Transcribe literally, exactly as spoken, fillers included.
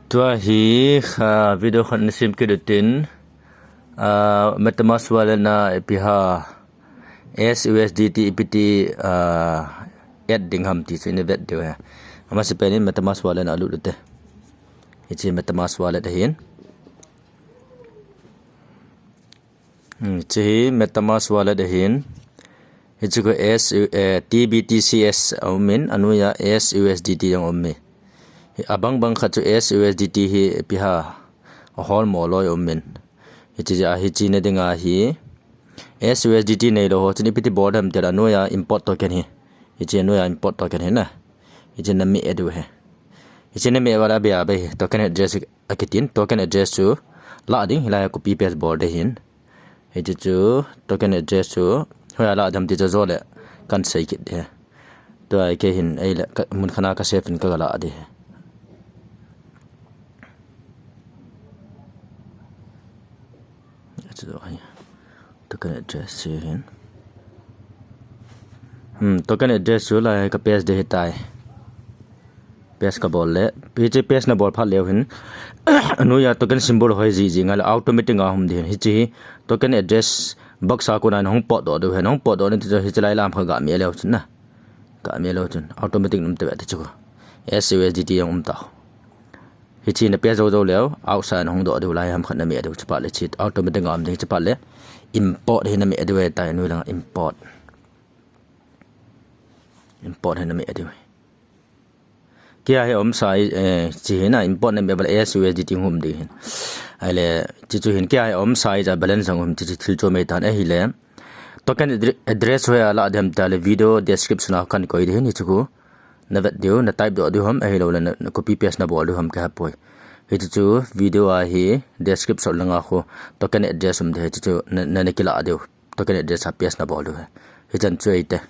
Tua hi, ah, video khat na sem kit utin, ah, MetaMask wallet na ipi ham S U S D T ipi ti, ah, add ding ham ti chu ina vet diu ahi. Amasapen in MetaMask wallet na lut ute. Hiche MetaMask wallet ahin. Hmm, hiche hi MetaMask wallet ahin. Hiche khu S U, eh, T B T C S a um in, anoiya S U S D T jong um e. Hi abang bang khat chu S U S D T hi ipi ham ahol mo loi um in. Hiche jeh a hiche na dinga hi S U S D T neilou ho chun ipi ti bol dem tile anoiya import token hi. Hiche anoiya import token hi na. Hiche na meh diu ahi. Hiche na meh uva le abeh a beh hi token address akitin, token address chu lah ding, hilai a copy paste bol ding ahin. Hiche chu token address chu hoiya lah dem ti chu jou le kan sei kit ding ahi. Tua hi kei hin ahile ka, mun khat a ka save in ka ga lah ding ahi. Hiche chu ahi. Token address chu hin. Hmm, token address chu lai ka paste ding ahitai. Paste ka bol le, hiche paste na bol phat leu hin, anoiya token symbol hoi jiji ngai le automatic a hum ding ahin. Hiche hi token address box a kona na hung potdoh diu ahi, na hung potdoh na ti chu hiche lai lam kha ga meh leu chun na. Ga meh leu chun automatic na um tave ti chu. S U S D T jong um tau. Hiche na paste jou jou leu, outside na hung doh diu lai ham khat na meh diu, chuphat le hiche automatic a um ding, chuphat le import hi na meh diu ahitai, noi langa import. Import hi na meh diu. Kei a hi um sa, eh, hiche hi na import na meh uva le S U S D T hung um ding ahin. Ahile, hiche chu hin kei a hi um sa, hiche a balance jong um, hiche chu thil chom ahitan ahile. Token addre-, address hoiya lah dem tile video description a kan koi ding ahin, hiche khu. Na vet diu, na type doh diu ham, ahilou le na, na copy paste na bol diu ham ka he poi. Hiche chu video a hi description langa khu token address um ding ahi, hiche chu na, na, na kilah diu. Token address a paste na bol diu ahi. Hichan chu ahite.